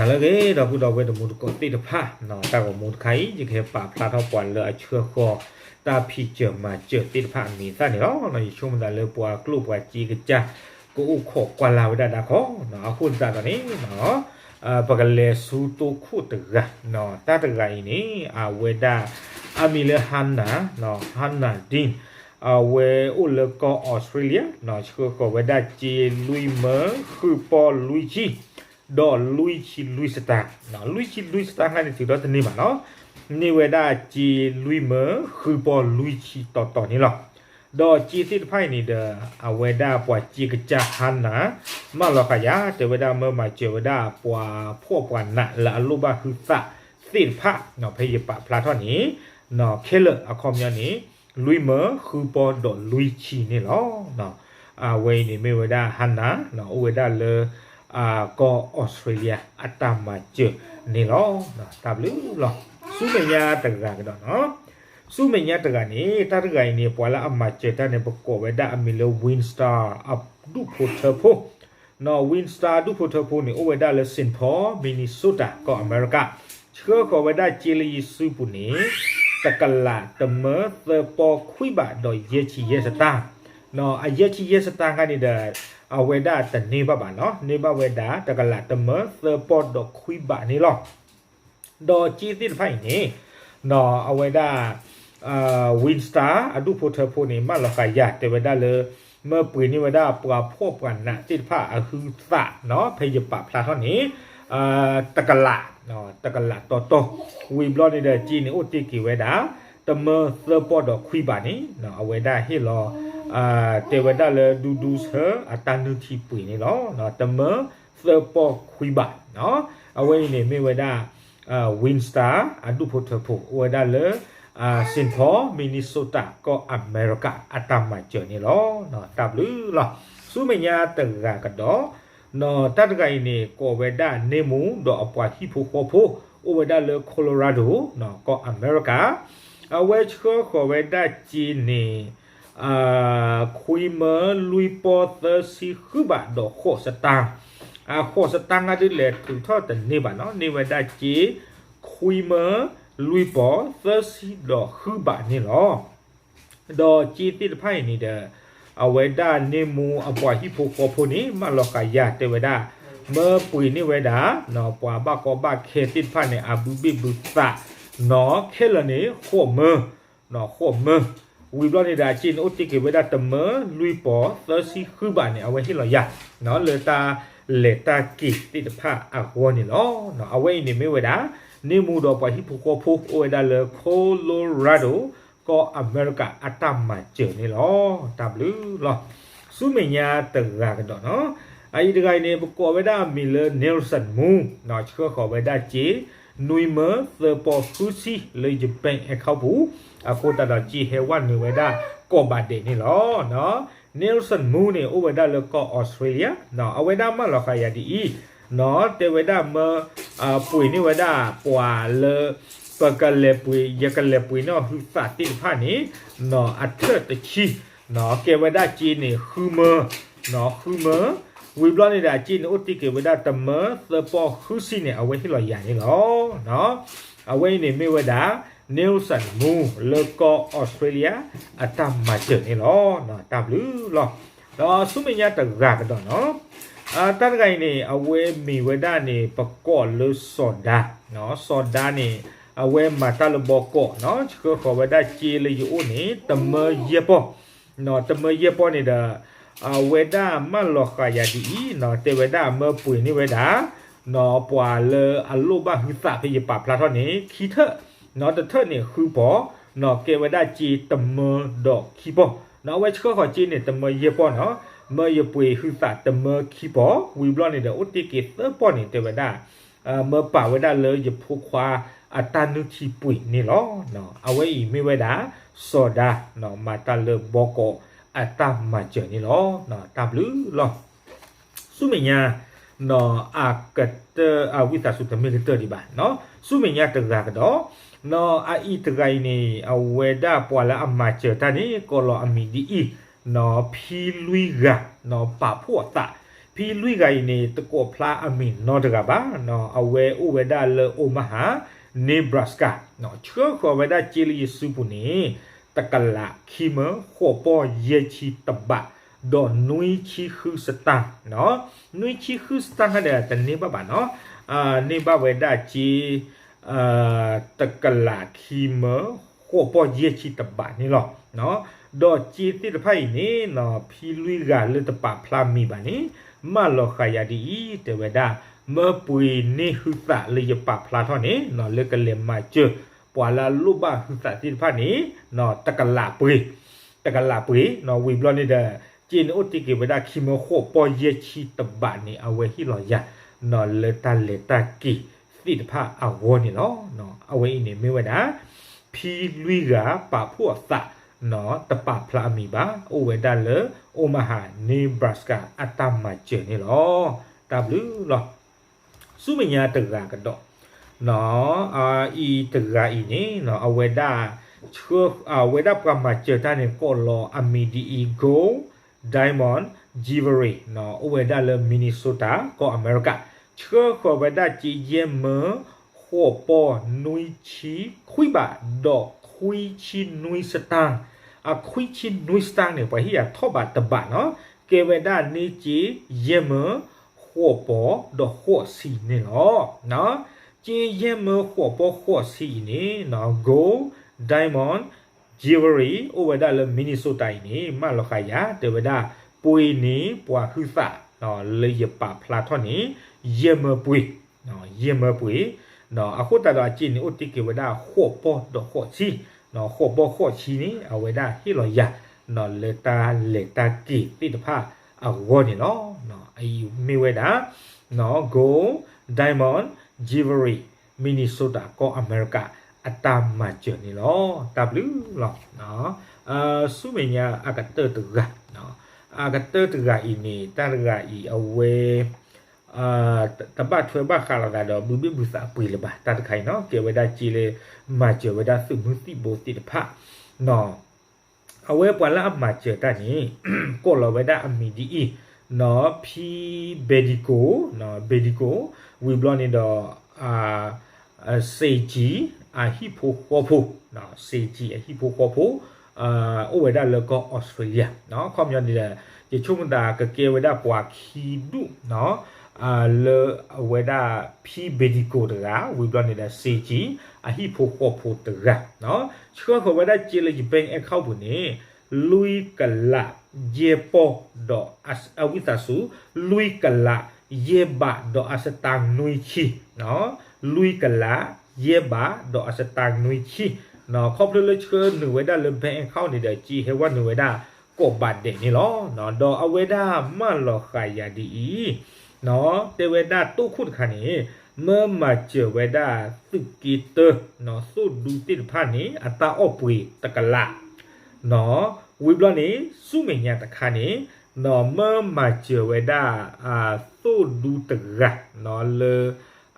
လၢအဂ့ၤ ဒီပုၢ်ဒီဝဲၢ်တံၤသကိးသ့ၣ်တဖၣ်, တၢ်ဂီၤမူတခါအံၤ ယကဟဲပာ်ဖျါထီၣ်ပှၤလၢအဆှၢဃီၤတၢ်ဖံးစၢၤမၤစၢၤသ့ၣ်တဖၣ်အမံၤအသၣ်န့ၣ်လီၤ. ယဆိကမိၣ်သးလၢပှၤကျိၣ်ပှၤစ့ကစၢ် ကအိၣ်ခိးကွၢ်လၢ်ဝဲဒၣ်ဒၣ်ခီ, အဃိသတးဒီးန့ၣ် ပကလဲၤဆူတိခိၣ်တဂၤ, တၢ်တဂၤအံၤန့ၣ် အဝဲဒၣ် အမံၤလၢ Hannah, Hannah Dean, အဝဲအိၣ်လၢကီၢ်အီစထြ့လယါ, ဆှၢဃီၤဝဲဒၣ်စ့လွံၢ်မၢဃုပီၢ်လွံၢ်ဆံ ဒီးလွံၢ်ဆံလွံၢ်စတၢ်, လွံၢ်ဆံလွံၢ်စတၢ်ခါန့ၣ် ထုးထီၣ်တန့ၢ်ဘၣ်နီၤ, န့ၢ်ဝဲဒၣ်စ့လွံၢ်မၢဃုပီၢ်လွံၢ်ဆံတီတီန့ၣ်လီၤ. ဒီးစ့သ့ၣ်တဖၣ်အံၤန့ၣ်ဒီး အဝဲဒၣ်ပှၤစ့ကစၢ် Hannah မၢလီၤဃာ်ယၤ တဲဝဲဒၣ်မၢမၤစၢၤဝဲဒၣ်ပှၤဖှီၣ်ပှၤနးလၢအလိၣ်ဘၣ်ဟုသးသ့ၣ်တဖၣ်, ဖဲယပာ်ဖျါထီၣ်န့ၣ် ခဲလၢာ်အခီပညီန့ၣ် လွံၢ်မၢဃုပီၢ်ဒီးလွံၢ်ဆံန့ၣ်လီၤ. အဝဲအံၤန့ၣ်မ့ၢ်ဝဲဒၣ် Hannah အိၣ်ဝဲဒၣ်လၢ ကီၢ်အီစထြ့လယါ အတၢ်မၤစၢၤန့ၣ်လီၤ. တၢ်ဘျုးလီၤ. ဆူမဲာ်ညါတဂၤကဒီးနီၤ, ဆူမဲာ်ညါတဂၤန့ၣ် တၢ်တဂၤအံၤန့ၣ် ပှၤလၢအမၤစၢၤတၢ်န့ၣ် ပကိးဝဲဒၣ်အမံၤလၢ Winstar အဒူၣ်ဖိထၢဖိ နီၤ, Winstar အဒူၣ်ဖိထၢဖိန့ၣ် အိၣ်ဝဲဒၣ်လၢ Saint Paul, Minnesota ကီၢ်အမဲရကၤ, ဆှၢဃီၤဝဲဒၣ်စ့လၢယစုပူၤန့ၣ် တကလးတမၢသၢပီၢ်ခွံဘးဒီးယဲၢ်ဆံယဲၢ်စတၢ်, နီၤ, အယဲၢ်ဆံယဲၢ်စတၢ်ခါန့ၣ်ဒီး အဝဲဒၣ်တန့ၢ်ဘၣ်ဘၣ်နီၤ, န့ၢ်ဘၣ်ဝဲဒၣ်တကလးတမၢသၢပီၢ်ဒီးခွံဘးန့ၣ်လီၤ. ဒီးစ့သ့ၣ်တဖၣ်အံၤန့ၣ် နီၤ, အဝဲဒၣ် Winstar အဒူၣ်ဖိထၢဖိန့ၣ် မၢလီၤဃာ်ယၤ တဲဝဲဒၣ်လၢ မၢပှ့ၤန့ၢ်ဝဲဒၣ်ပှၤဖှီၣ်ပှၤနးသ့ၣ်တဖၣ်အဟုသးနီၤ, ဖဲယပာ်ဖျါထီၣ်န့ၣ် တကလး, တကလးတီတီ, ဝံၤဘျီန့ၣ်ဒီးစ့န့ၣ်အိၣ်တ့ၢ်က့ၤဝဲဒၣ် တမၢသၢပီၢ်ဒီးခွံဘးန့ၣ် အဝဲဒၣ်ဟ့ၣ်လီၤ တဲဝဲဒၣ်လၢဒူဒူဆၢအတၢ်နုၢ်ထံပှ့ၤန့ၣ်လီၤ. တမၢသၢပီၢ်ခွံဘး, အဝဲအံၤန့ၣ်မ့ၢ်ဝဲဒၣ် Winstar အဒူၣ်ဖိထၢဖိ အိၣ်ဝဲဒၣ်လၢ Saint Paul, Minnesota ကီၢ်အမဲရကၤ အတၢ်မၤစၢၤန့ၣ်လီၤ. တၢ်ဘျုးလီၤ. ဆူမဲာ်ညါတဂၤကဒီး, နီၤ, တၢ်တဂၤအံၤန့ၣ် ကိးဝဲဒၣ်န့ၢ်မူဒီးအပှၤဟံၣ်ဖိဃီဖိ အိၣ်ဝဲဒၣ်လၢ Colorado နီၤ, ကီၢ်အမဲရကၤ, အဝဲဆှၢဃီၤဝဲဒၣ်စ့န့ၣ် ခွံမၢလွံၢ်ပီၢ်သၢဆံဃုဘးဒီးဃိးစတၢ်, အဃိးစတၢ်နါဒ်လဲၣ်ထုးထီၣ်တန့ၢ်ဘၣ်နီၤ, န့ၢ်ဝဲဒၣ်စ့ ခွံမၢလွံၢ်ပီၢ်သၢဆံဒီးဃုဘးန့ၣ်လီၤ. ဒီးစ့သ့ၣ်တဖၣ်အံၤန့ၣ်ဒီး အဝဲဒၣ်န့ၢ်မူအပှၤဟံၣ်ဖိဃီဖိန့ၣ် မၢလီၤဃာ်ယၤ တဲဝဲဒၣ် မၢပှ့ၤန့ၢ်ဝဲဒၣ် နီၤ, ပှၤဘၣ်ကီဘၣ်ခဲသ့ၣ်တဖၣ်န့ၣ် အဘုဘ့ၣ်ဘုသးနီၤ, ခဲလၢာ်န့ၣ် ဃိးမၢ နီၤ, ဃိးမၢ, ဝံၤဘျီန့ၣ်ဒီး အစ့န့ၣ်အိၣ်တ့ၢ်က့ၤဝဲဒၣ်တမၢလွံၢ်ပီၢ်သၢဆံဃုဘးန့ၣ် အဝဲဟ့ၣ်လီၤယၤ နီၤ, လၢတၢ်လဲၤတၢ်က့ၤသ့ၣ်တဖၣ်အဂီၢ်န့ၣ်လီၤ. နီၤ, အဝဲအံၤန့ၣ်မ့ၢ်ဝဲဒၣ် န့ၢ်မူဒီးပှၤဟံၣ်ဖိဃီဖိ အိၣ်ဝဲဒၣ်လၢ Colorado ကီၢ်အမဲရကၤ အတၢ်မၤစၢၤန့ၣ်လီၤ. တၢ်ဘျုးလီၤ. ဆူမဲာ်ညါတဂၤကဒီးနီၤ, အအံၤတဂၤအံၤန့ၣ် ပကိးဝဲဒၣ်အမံၤလၢ Nelson Moon, နီၤ, ဆှၢဃီၤဝဲဒၣ်စ့ နွံမၢသၢပီၢ်ဃုဆံ လၢယ bank account ပူၤ, အဃိသတးဒီးစ့ဟဲဝဲနုာ်ဝဲဒၣ်ကိးဘးဒဲးန့ၣ်လီၤ. Nelson Moon န့ၣ် အိၣ်ဝဲဒၣ်လၢကီၢ်အီစထြ့လယါ, နီၤ, အဝဲဒၣ်မၢလီၤဃာ်ယၤဒ်အံၤ, နီၤ, တဲဝဲဒၣ်မၢ ပှ့ၤန့ၢ်ဝဲဒၣ်ပှၤလၢ ပကလဲၤပှ့ၤ ယကလဲၤပှ့ၤန့ၢ်အီၤဟုသးသ့ၣ်တဖၣ်န့ၣ်, နီၤ, အထၢၣ်တဆံ, နီၤ, ကဲဝဲဒၣ်စ့န့ၣ် ဃုမၢ, နီၤ, ဃုမၢ, ဝံၤဘျီန့ၣ်ဒီး အစ့န့ၣ်အိၣ်တ့ၢ်က့ၤဝဲဒၣ်တမၢသၢပီၢ်ဃုဆံန့ၣ် အဝဲဟ့ၣ်လီၤယၤန့ၣ်လီၤ. နီၤ, အဝဲအံၤန့ၣ်မ့ၢ်ဝဲဒၣ် Nelson Moon လၢကီၢ်အီစထြ့လယါ အတၢ်မၤစၢၤန့ၣ်လီၤ. နီၤ, တၢ်ဘျုးလီၤ. ဒီးဆူမဲာ်ညါတဂၤကဒီးနီၤ, တၢ်တဂၤအံၤန့ၣ် အဝဲမ့ၢ်ဝဲဒၣ်န့ၣ် ပကိးလၢစီၤဒါ, နီၤ, စီၤဒါန့ၣ် အဝဲမၤတၢ်လၢဘီကီး, နီၤ, ဆှၢဃီၤဝဲဒၣ်စ့လၢယအိၣ်န့ၣ် တမၢယဲၢ်ပီၢ်, နီၤ, တမၢယဲၢ်ပီၢ်န့ၣ်ဒီး အဝဲဒၣ်မၢလီၤဃာ်ယၤဒ်အံၤ, နီၤ, တဲဝဲဒၣ်မၢပှ့ၤန့ၢ်ဝဲဒၣ် နီၤ, ပှၤလၢအလိၣ်ဘၣ်ဟုသးဖဲယပာ်ဖျါထီၣ်န့ၣ် ခံထၢၣ်, နီၤ, တထၢၣ်န့ၣ်ဃုပီၢ်, နီၤ, ကဲဝဲဒၣ်စ့တမၢဒီးခံပီၢ်, နီၤ, အဝဲဆှၢဃီၤစ့န့ၣ် တမၢယဲၢ်ပီၢ်နီၤ, မၢယပှ့ၤဟုသးတမၢခံပီၢ်, ဝံၤဘျီန့ၣ်ဒီး အိၣ်တ့ၢ်က့ၤသၢပီၢ်န့ၣ် တဲဝဲဒၣ် မၢပာ်ဝဲဒၣ်လၢယဖိခွါအတၢ်နုၢ်ထံပှ့ၤန့ၣ်လီၤ. နီၤ, အဝဲအံၤမ့ၢ်ဝဲဒၣ် စီၤဒါ, နီၤ, မၤတၢ်လၢဘီကီးအတၢ်မၤစၢၤန့ၣ်လီၤ. နီၤ, တၢ်ဘျုးလီၤ. ဆူမဲာ်ညါ, နီၤ, အကတၢၢ် အဝံသးစူၤတမ့ၢ်ကတၢၢ်ဒံးဘၣ်, နီၤ, ဆူမဲာ်ညါတဂၤကဒီး, နီၤ, အအံၤတဂၤအံၤန့ၣ် အဝဲဒၣ်ပှၤလၢအမၤစၢၤတၢ်န့ၣ် ကိးလီၤအမံၤဒ်အံၤ, နီၤ, ဖံလွံၢ်ဂၤ, နီၤ, ပာ်ဖှိၣ်အသး, ဖံလွံၢ်ဂၤအံၤန့ၣ် တကိးဖျါအမံၤနီတဂၤဘၣ်. အဝဲအိၣ်ဝဲဒၣ်လၢ Omaha, Nebraska, ဆှၢဃီၤဝဲဒၣ်စ့လၢယစုပူၤန့ၣ် တကလးခံမၢဃိးပီၢ်ယဲၢ်ဆံတဘး, ဒီးနွံဆံဃုစတၢ်, နွံဆံဃုစတၢ်ခါဒီးတန့ၢ်ဘၣ်ဘၣ်နီၤ, န့ၢ်ဘၣ်ဝဲဒၣ်စ့ တကလးခံမၢဃိးပီၢ်ယဲၢ်ဆံတဘးန့ၣ်လီၤ. ဒီးစ့သ့ၣ်တဖၣ်အံၤန့ၣ် ဖံလွံၢ်ဂၤလၢတပာ်ဖျါမံၤဘၣ်န့ၣ် မၢလီၤဃာ်ယၤဒ်အံၤ, တဲဝဲဒၣ် မၢပှ့ၤန့ၢ်ဟုသးလၢယပာ်ဖျါထီၣ်န့ၣ် လၢကလဲၤမၤစၢၤ ပှၤလၢအလိၣ်ဘၣ်ဟုသးသ့ၣ်တဖၣ်န့ၣ် တကလးပှ့ၤ, တကလးပှ့ၤ, ဝံၤဘျီန့ၣ်ဒီး စ့န့ၣ်အိၣ်တ့ၢ်က့ၤဝဲဒၣ်ခံမၢဃိးပီၢ်ယဲၢ်ဆံတဘးန့ၣ် အဝဲဟ့ၣ်လီၤယၤ လၢတၢ်လဲၤတၢ်က့ၤသ့ၣ်တဖၣ်အဂီၢ်န့ၣ်လီၤ. အဝဲအံၤန့ၣ်မ့ၢ်ဝဲဒၣ် ဖံလွံၢ်ဂၤပာ်ဖှိၣ်အသး တပာ်ဖျါအမံၤဘၣ်, အိၣ်ဝဲဒၣ်လၢ Omaha, Nebraska အတၢ်မၤစၢၤန့ၣ်လီၤ. တၢ်ဘျုးလီၤ. ဆူမဲာ်ညါတဂၤကဒီး အံၤတဂၤအံၤန့ၣ် အဝဲဒၣ် အဝဲဒၣ်ပှၤမၤစၢၤတၢ်န့ၣ် ကိးလီၤအမံၤဒ်အံၤ Gold Diamond Jewelry အိၣ်ဝဲဒၣ်လၢ Minnesota ကီၢ်အမဲရကၤ, ဆှၢဃီၤဝဲဒၣ်စ့ယဲၢ်မၢ ဃိးပီၢ်နွံဆံခွံဘး ဒီးခွံဆံနွံစတၢ်, အခွံဆံနွံစတၢ်န့ၣ် ပှၤဟ့ၣ်ယၤထီၣ်ဘးတဘးနီၤ, ကဲဝဲဒၣ်န့ၢ်စ့ယဲၢ်မၢ ဃိးပီၢ်ဒီးဃိးဆံန့ၣ်လီၤ. စ့ယဲၢ်မၢဃိးပီၢ်ဃိးဆံအံၤန့ၣ် Gold Diamond Jewelry အိၣ်ဝဲဒၣ်လၢ Minnesota အံၤန့ၣ် မၢလီၤဃာ်ယၤ တဲဝဲဒၣ် ပှ့ၤန့ၢ်ပှၤဟုသး လၢယပာ်ဖျါထီၣ်န့ၣ် ယဲၢ်မၢပှ့ၤ, ယဲၢ်မၢပှ့ၤ, အဃိသတးဒီးအစ့န့ၣ်အိၣ်တ့ၢ်က့ၤဝဲဒၣ်ဃိးပီၢ်ဒီးဃိးဆံ, ဃိးပီၢ်ဃိးဆံန့ၣ် အဝဲဒၣ်ဟ့ၣ်လီၤယၤ လၢတၢ်လဲၤတၢ်က့ၤသ့ၣ်တဖၣ်အဂီၢ်န့ၣ်လီၤ. အံၤမ့ၢ်ဝဲဒၣ် Gold Diamond Jewelry Minnesota ကီၢ်အမဲရကၤ အတၢ်မၤစၢၤန့ၣ်လီၤ. တၢ်ဘျုးလီၤ. ဆူမဲာ်ညါအကတၢၢ်တဂၤ, အကတၢၢ်တဂၤအံၤန့ၣ် တၢ်တဂၤအံၤအဝဲ တဘၣ်ထွဲဘၣ်ဃးလိာ်သးဒီးဘုဘ့ၣ်ဘုသးပှ့ၤလၢၤဘၣ်. တၢ်တခါအံၤနီၤ ကဲဝဲဒၣ်စ့လၢ မၤစၢၤဝဲဒၣ်သုးမုၢ်သံၣ်ဘိသ့ၣ်တဖၣ် အဝဲပှၤလၢအမၤစၢၤတၢ်န့ၣ် ကိးလီၤဝဲဒၣ်အမံၤဒ်အံၤ, ဖံ Bedico, Bedico ဝံၤဘျီန့ၣ်ဒီး စ့ကံ အဟံၣ်ဖိဃီဖိ, စ့ကံ အဟံၣ်ဖိဃီဖိ အိၣ်ဝဲဒၣ်လၢကီၢ်အီစထြ့လယါ, ခီပညီန့ၣ်ဒီး ယဆိကမိၣ်သးကကဲဝဲဒၣ်ပှၤခံဒူၣ် လၢအဝဲဒၣ်ဖံ Bedico တဂၤ ဝံၤဘျီန့ၣ်ဒီး စ့ကံ အဟံၣ်ဖိဃီဖိတဂၤ ဆှၢဃီၤဝဲဒၣ်စ့လၢယ bank account ပူၤန့ၣ် လွံၢ်ကလး ယဲၢ်ပီၢ်ဒီး အဝံသးစူၤ လွံၢ်ကလး ယဲၢ်ဘးဒီးအစတၢ်နွံဆံ, လွံၢ်ကလး ယဲၢ်ဘးဒီးအစတၢ်နွံဆံ, ခီဖျိလၢဆှၢနုာ်ဝဲဒၣ်လၢ bank account န့ၣ်ဒီး စ့ဟဲဝဲနုာ်ဝဲဒၣ်ကိးဘးဒဲးန့ၣ်လီၤ. ဒီးအဝဲဒၣ်မၢလီၤဃာ်ယၤဒ်အံၤ တဲဝဲဒၣ်တိခိၣ်တခါန့ၣ် မၢမၤစၢၤဝဲဒၣ်သုးက့တၢ သိၣ်ဒူသ့ၣ်တဖၣ်န့ၣ် အတၢ်အီၣ်ပှ့ၤတကလး, ဝံၤဘျီန့ၣ် ဆူမဲာ်ညါတခါန့ၣ် မၢမၤစၢၤဝဲဒၣ် သိၣ်ဒူတဂၤ လၢ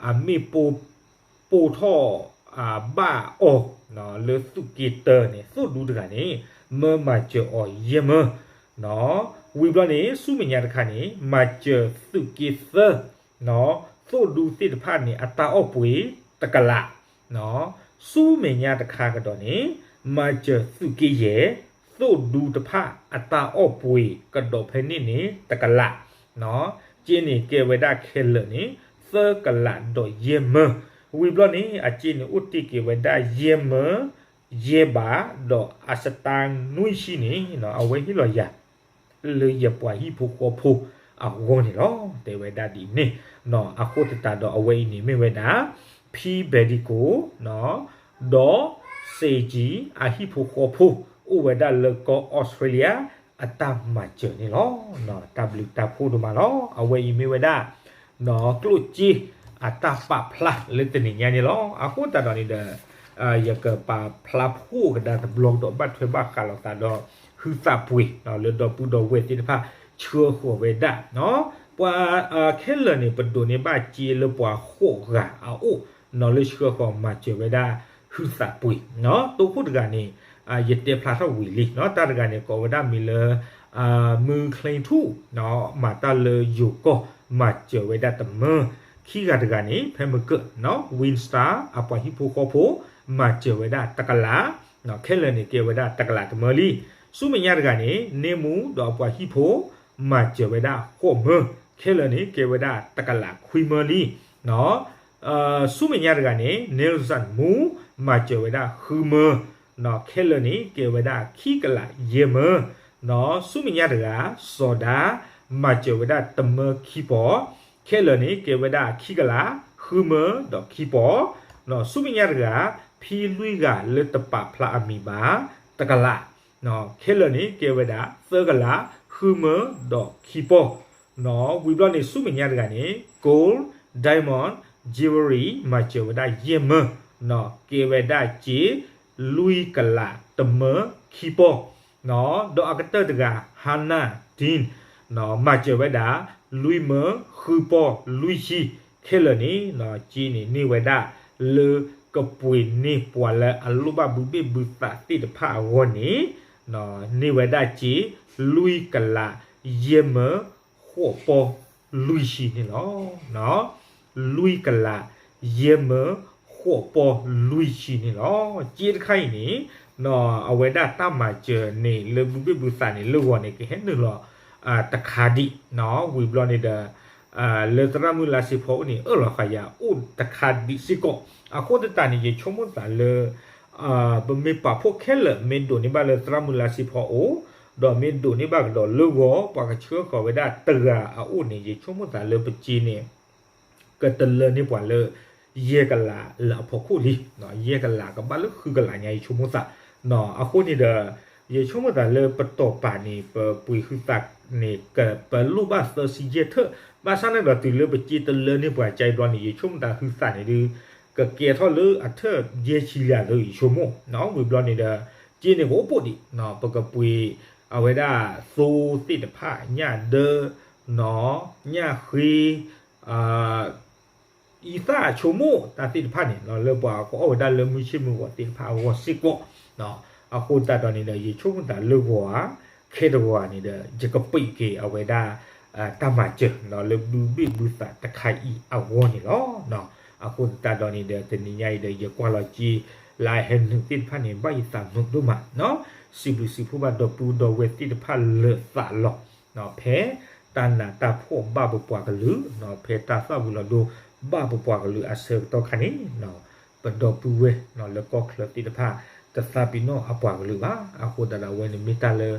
အမ့ၢ်ပိၢ်ထီၣ် ဘၣ်အီၤ လၢသုးက့တၢန့ၣ် သိၣ်ဒူတဂၤန့ၣ် မၢမၤစၢၤအီၤယဲၢ်မၢ ဝံၤဘျီန့ၣ် ဆူမဲာ်ညါတခါန့ၣ် မၤစၢၤသုးက့သၢ သိၣ်ဒူသ့ၣ်တဖၣ်န့ၣ် အတၢ်အီၣ်ပှ့ၤတကလး, ဆူမဲာ်ညါတခါကဒီးန့ၣ် မၤစၢၤသုးက့ယဲၢ် သိၣ်ဒူတဖၣ်အတၢ်အီၣ်ပှ့ၤကဒီးဖဲန့ၣ်န့ၣ်တကလး, စ့န့ၣ်ကဲဝဲဒၣ်ခဲလၢာ်န့ၣ် သၢကလးဒီးယဲၢ်မၢ, ဝံၤဘျီန့ၣ် အစ့န့ၣ်အိၣ်တ့ၢ်က့ၤဝဲဒၣ်ယဲၢ်မၢ ယဲၢ်ဘးဒီးအစတၢ်နွံဆံန့ၣ် အဝဲဟ့ၣ်လီၤယၤ လၢယပှၤဟံၣ်ဖိဃီဖိအဂီၢ်န့ၣ်လီၤ. တဲဝဲဒၣ်ဒ်န့ၣ်, အဃိသတးဒီးအဝဲအံၤန့ၣ်မ့ၢ်ဝဲဒၣ် ဖံ Bedico ဒီး စ့ကံ အဟံၣ်ဖိဃီဖိ အိၣ်ဝဲဒၣ်လၢကီၢ်အီစထြ့လယါ အတၢ်မၤစၢၤန့ၣ်လီၤ. တၢ်ဘျုးတၢ်ဖှိၣ်ဒိၣ်မးလီၤ. အဝဲအံၤမ့ၢ်ဝဲဒၣ် ကျိၣ်စ့အတၢ်ပာ်ဖျါလၢတနံၤညါန့ၣ်လီၤ. အဃိသတးဒီးန့ၣ်ဒီး ယကပာ်ဖျါဖှိၣ်ကဒါတဘျီကဒီးဘၣ်ထွဲဘၣ်ဃးလိာ်သးဒီး ဟုသးပှ့ၤ လၢဒီပုၢ်ဒီဝဲၢ်သ့ၣ်တဖၣ် ဆှၢဃီၤဝဲဒၣ် ပှၤခဲလၢာ်န့ၣ် ပဒိးန့ၢ်ဘၣ်စ့လၢပှၤဃိးဂၤအအိၣ် လၢဆှၢဃီၤမၤစၢၤဝဲဒၣ် ဟုသးပှ့ၤ တိခိၣ်တဂၤန့ၣ် ယတဲဖျါထီၣ်ဝံၤလံ တၢ်တဂၤန့ၣ် ကိးဝဲဒၣ်မံၤလၢ မုၢ်ချ့ထူၣ် မၤတၢ်လၢယိၤကီၢ် မၤစၢၤဝဲဒၣ်တမၢ, ခံဂၤတဂၤန့ၣ် ဖဲမကၢၢ် Winstar အပှၤဟံၣ်ဖိဃီဖိ မၤစၢၤဝဲဒၣ်တကလး, ခဲလၢာ်န့ၣ်ကဲဝဲဒၣ်တကလးတမၢလံ. ဆူမဲာ်ညါတဂၤန့ၣ် န့ၢ်မူဒီးအပှၤဟံၣ်ဖိ မၤစၢၤဝဲဒၣ်ဃိးမၢ, ခဲလၢာ်န့ၣ်ကဲဝဲဒၣ်တကလးခွံမၢလံ. ဆူမဲာ်ညါတဂၤန့ၣ် Nelson မူ မၤစၢၤဝဲဒၣ်ဃုမၢ, ခဲလၢာ်န့ၣ်ကဲဝဲဒၣ်ခံကလးယဲၢ်မၢ. ဆူမဲာ်ညါတဂၤ စီၤဒါ မၤစၢၤဝဲဒၣ်တမၢခံပီၤ, ခဲလၢာ်န့ၣ်ကဲဝဲဒၣ်ခံကလးဃုမၢဒီးခံပီၤ. ဆူမဲာ်ညါတဂၤ ဖံလွံၢ်ဂၤလၢတပာ်ဖျါအမံၤဘၣ် တကလး, ခဲလၢာ်န့ၣ်ကဲဝဲဒၣ်သၢကလးဃုမၢဒီးခံပီၤ. ဝံၤဘျီန့ၣ် ဆူမဲာ်ညါတဂၤန့ၣ် Gold Diamond Jewelry မၤစၢၤဝဲဒၣ်ယဲၢ်မၢ, ကဲဝဲဒၣ်စ့လွံၢ်ကလးတမၢခံပီၤ. ဒီးအကတၢၢ်တဂၤ Hannah Dean မၤစၢၤဝဲဒၣ် လွံၢ်မၢဃုပီၤလွံၢ်ဆံ, ခဲလၢာ်န့ၣ် စ့န့ၣ်န့ၢ်ဝဲဒၣ် လၢကပှ့ၤန့ၢ်ပှၤလၢအလိၣ်ဘၣ်ဘုဘ့ၣ်ဘုသးသ့ၣ်တဖၣ်အဂီၢ်န့ၣ် န့ၢ်ဝဲဒၣ်စ့လွံၢ်ကလးယဲၢ်မၢဃိးပီၤလွံၢ်ဆံန့ၣ်လီၤ. လွံၢ်ကလးယဲၢ်မၢဃိးပီၤလွံၢ်ဆံန့ၣ်လီၤ. စ့တခါအံၤန့ၣ် အဝဲဒၣ်တၢ်မၤစၢၤန့ၣ် လၢဘုဘ့ၣ်ဘုသးန့ၣ် လၢဂီၤန့ၣ် ကဟဲနုာ်လီၤတခါဒံး, ဝံၤဘျီန့ၣ်ဒီး လၢသရၣ်မုၣ်လါစ့ဖီအိၣ်န့ၣ် အၢၣ်လီၤဃာ်ယၤအိၣ်တခါဒံးစ့ၢ်ကီး. အဃိသတးန့ၣ် ယဆိကမိၣ်သးလၢ ပမ့ၢ်ပာ်ဖှိၣ်ခဲလၢာ် မ့ၢ်ဒိးန့ၢ်ဘၣ်လၢသရၣ်မုၣ်လါစ့ဖီအိၣ်, ဒီးမ့ၢ်ဒိးန့ၢ်ဘၣ်ကဒီးလၢဂီၤ ပှၤကဆှၢဃီၤဝဲဒၣ်တဂၤအအိၣ်န့ၣ် ယဆိကမိၣ်သးလၢပစ့န့ၣ် ကတလၢန့ၢ်ပှၤလၢ ယဲၢ်ကလးလၢအဖီခိၣ်လံ, ယဲၢ်ကလးကဘၣ်လၢဃုကလးညါ ယဆိကမိၣ်သး. အဃိန့ၣ်ဒီး ယဆိကမိၣ်သးလၢပတီၢ်ပာ်န့ၣ် ပပှ့ၤဟုသးန့ၣ် ကပလိၣ်ဘၣ်သၢဆံယဲၢ်ထၢၣ်, ဘၣ်ဆၣ်န့ၣ်ဒီးတုၤလၢပစ့တလၢန့ၢ်ပှၤကါအံၤဘျီန့ၣ် ယဆိကမိၣ်သးဟုသးန့ၣ်ဒုး ကကဲထီၣ်လၢအထၢၣ်ယဲၢ်ဆံလၢအသိး ယဆိကမိၣ်, ဝံၤဘျီန့ၣ်ဒီး စ့န့ၣ်ကအိၣ်ပိာ်ဒံး, ပကပှ့ၤ အဝဲဒၣ်သိသ့ၣ်တဖၣ် ညၣ်ဒၢ ညၣ်ဃ့ အံသၣ်ဆိကမိၣ်တၢ်သ့ၣ်တဖၣ်န့ၣ် လၢပှၤကအီၣ်ဝဲဒၣ်လၢမုၢ်ဆ့ၣ်မုၢ်ဂီၤသ့ၣ်တဖၣ်အဂီၢ်စ့ၢ်ကီး, အဃိသတးဒီးန့ၣ်ဒီး ယဆိကမိၣ်သးလၢဂီၤဧါ ခဲတဂီၤဧါန့ၣ်ဒီး ယကပံးက့ၤအဝဲဒၣ် တၢ်မၤစၢၤ လၢဘုဘ့ၣ်ဘုသးတခါအံၤအဂီၢ်န့ၣ်လီၤ. အဃိသတးဒီးန့ၣ်ဒီး တနံၤညါအံၤဒီး ယကွၢ်လီၤက့ၤ လၢအဟဲနုာ်သ့ၣ်တဖၣ်န့ၣ် ဘၣ်ယသးမုာ်ဒိၣ်မး, စံးဘျုးစံးဖှိၣ်ဘၣ်ဒီပုၢ်ဒီဝဲၢ်သ့ၣ်တဖၣ်လၢာ်သးလီၤ ဖဲတၢ်နးတၢ်ဖှီၣ်ဘၣ်ပပှၤကလုာ်, ဖဲတၢ်သၣ်ဝံၤလီၤဒိဘၣ်ပပှၤကလုာ်အဆၢကတီၢ်ခါန့ၣ် ပဒီပုၢ်ဝဲၢ်လၢကီၢ်ချၢသ့ၣ်တဖၣ် တသးပ့ၤနီၣ်အပှၤကလုာ်ဘၣ်. အဃိသတးဒီးအဝဲန့ၣ်မ့ၢ်တၢ်လၢ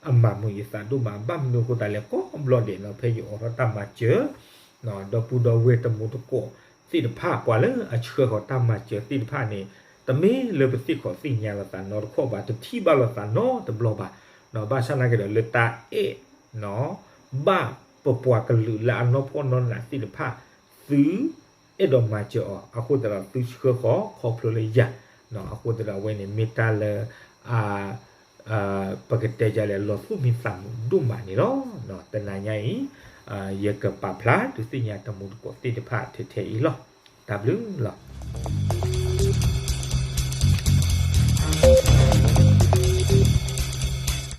အမၤမုာ်ယသးဒိၣ်မး ဘၣ်မနုၤအဃိသတးလဲၣ် ကိးဘျီဒဲး ဖဲယအိးထီၣ်တၢ်မၤစၢၤ ဒီပုၢ်ဒီဝဲၢ်တမူတကိးသ့ၣ်တဖၣ် ပှၤလၢအဆှၢဃီၤတၢ်မၤစၢၤသ့ၣ်တဖၣ်န့ၣ် တမ့ၢ်လၢပသ့ၣ်ခီၣ်သ့ၣ်ညါလိာ်သးနီတခီၣ်ဘၣ်, တထံၣ်ဘၣ်လိာ်သးနီတဘျီဘၣ်, ဘၣ်ဆၣ်နာ်က့ဒီးလၢတၢ်အဲၣ် ဘၣ်ပပှၤကလုာ်လၢအနီၢ်ဖှီၣ်နီၢ်နးသ့ၣ်တဖၣ် သုအဲၣ်ဒိးမၤစၢၤအီၤ အဃိသတးဒီးသုဆှၢဃီၤခီဖျိလၢယၤ, အဃိသတးဒီးအဝဲန့ၣ်မ့ၢ်တၢ်လၢ ပကတဲယလဲၣ် လီၤသူၣ်မံသးမုာ်ဒိၣ်မးန့ၣ်လီၤ. တနၤညါအံၤ ယကပာ်ဖျါဒုးသ့ၣ်ညါတမူတကိးသ့ၣ်တဖၣ်ထဲထဲအံၤလီၤ. တၢ်ဘျုးလီၤ.